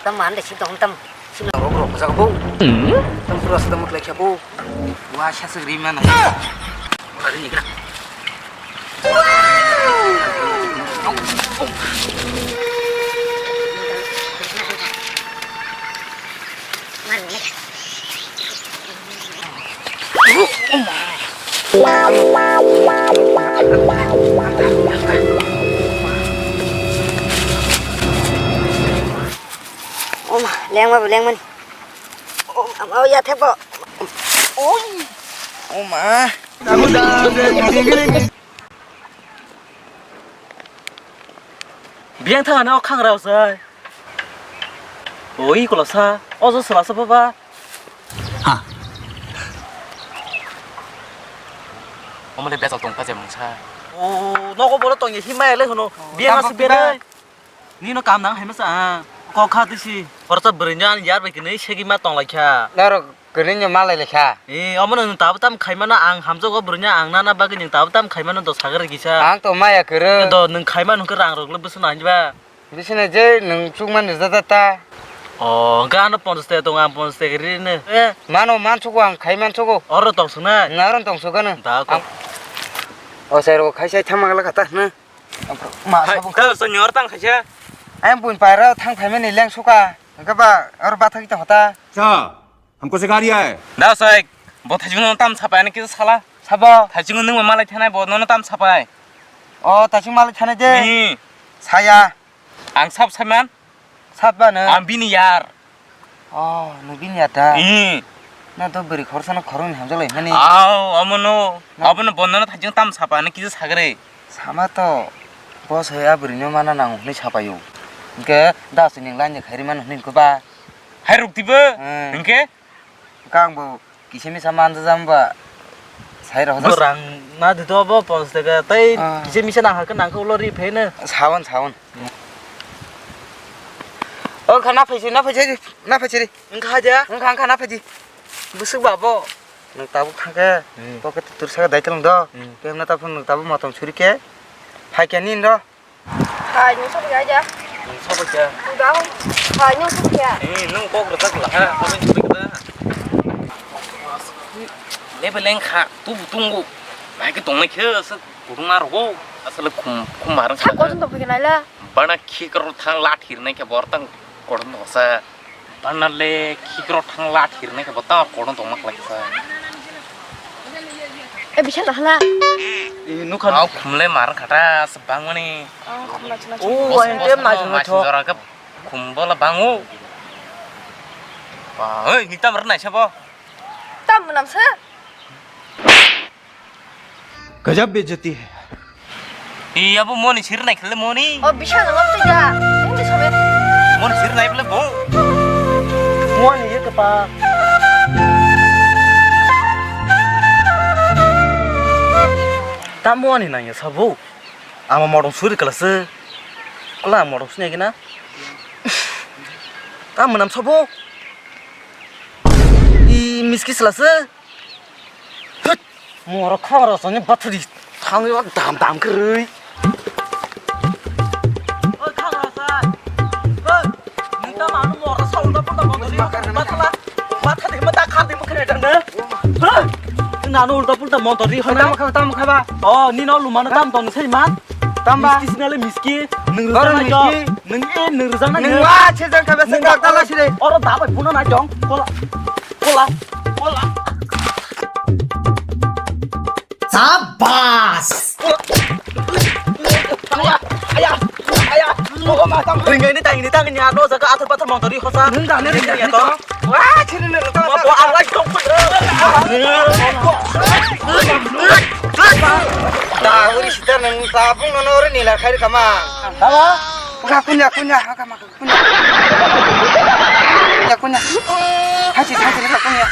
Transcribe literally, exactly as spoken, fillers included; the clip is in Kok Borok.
Tam man de si tong tam. Rok rok jaga bo. Tam pura sedang mutlai kya bo. Wa sha se ri mana. Ari ni kena. Oma, lengma bo lengmani. Oma, o ya thebo. Oi. Oma. Biyang thang ano khang rao sai. Oi, kolosa. Ojo sela sa baba. Ha. Omole bejak tong pa je mungsa. O, nogo boro tong ye himai le hono. Biyang asu bere. Nino kam nang hai masa, ah, kok kha tisi. Horta bwrwino ani yar bai kwnwi segwi ma tong lai kha. Norok kwrwino ma lai lai kha. Eh, omo nwng tabuk tam khai mano, ang hamjago bwrwino, ang nana bagwi nwng tabuk tam khai mano, dos hagar gisa. Ang to maya kwrwi. Do nwng khai mano hwnkhe rang rok le bwswk nang ba? Bisina je nwng chukmani jata ta. O, hwnkhe ano ponchash taka tongo, ang ponchash taka ri rino. Eh. Mano mansugo, ang khai mansugo. Oro tong suknai? Naro tong sukgano. Da ko. Ang, o sai rok khai sai thang mangla kha ta hwno. Ma hai, sabo ta so nyor tang khaisa. Ayang buin paira thang phaimani leng suka. Hwnkhe ba oro bathak ta hota. Cha, hamko se gari hai. Da sai, bo thajung no tam sapai ani kisa sala. Sabo. Thajung no nung malai thanai bo no tam sapai. O, thajung malai thanai de. Ni. Saya. Ang sab saiman. Sab ba no? Ang bini yar. Oh, nung bini yar da? Hmm. Na to bwrwi khoroksa no khoroknwi hamjak lai mani. Au, omo no. Na- obo no bondo no thajung tam sapa ni kisa sagre. Sama to, boss hoi a bwrwi no mana nang hwnwi sapaio. Hwnkhe da chini line ni khairi mano hwnwi ko ba. Hai ruk tibo. Hmm. Hwnkhe? Kang bo kisa misa manjak jam ba. Sai rok. Bo rang na di to bo ponchash taka tei ah. Kisa misa nang hakhe nang khe ulo ri phai no. Sawan, sawan. O, wngkha na phaisi, na phaisi, na phaisi ri. Wngkha haja? Wngkha, wngkha na phaisi. Bwswk ba bo? Nwng tabuk thangkhe, hmm. Pocket tur saka dai tong do. Hmm. Kemna ta phone nwng tabuk motom suri khe. Phaikhe nini ro. Hai, nwng sobo ya haja? Nwng sobo khe. Uda hoi. Hai, nwng sobo ya? Eh, nwng kok rwchak la ha, kok rwchak la. Lebe leng kha, tubu tungu. Bai khe tongnai khe, aswk kurungma rogo. Aswk khum, khum marang sa. Sa kochon tong phai khe naila. Bana khikrok thang la thirnai khe bor tang koron tongsa. Bana le khikrok thang la thirnai khe bo tang koron tongma khlai khe sa. E bisa dah la. E nukha. Au khumle mar khata se bangmani. Oh, khumla chuna. Oh, ai tem na chuna. Masing jora khe khum bola bango. Ba, oi, ni tam rnai sabo. Tam nam sa. Gajab bejati hai. Iya bo moni sir nai khle moni. O bisa na mam tija. Hindi sabe. Moni sir nai bole bo. Moni ye kapa. Ta moni nang ya sabo. Ama modong suri kala se. Kala modong sini gina. Ta menam sabo. I miski sela se. Hut! Moro khabar asani bathari thangwi wak dam dam kwrwi. Oi khabar asa. Oi, nita manu moro saunda punda bondori bathala. Bathari mata khandi mukhe dang de. Hoi! Nanu ulta pulta montori hana. Tam kha, tam kha ba. Oh, nino lumana tam ton sei man. Tamba. Miski sinale miski. Nung rujak na jo. Nung e nung rujak na jo. Nung wa che jang khabe se kak dala sire. Oro dabai phuna na jong. Kola. Kola. Kola. Sabas. Aya. Aya. Aya. Ringgai ni tangi ni tangi ni aro jaga athar pathar montori hosa. Nung da ne ringgai ni to. Wa chini ne to. Bo Allah tong. Da uri sita nang tabung nono uri nila khairi kama. Tama? Ka kunya kunya ka ma kunya. Kunya kunya. Haji haji ka kunya.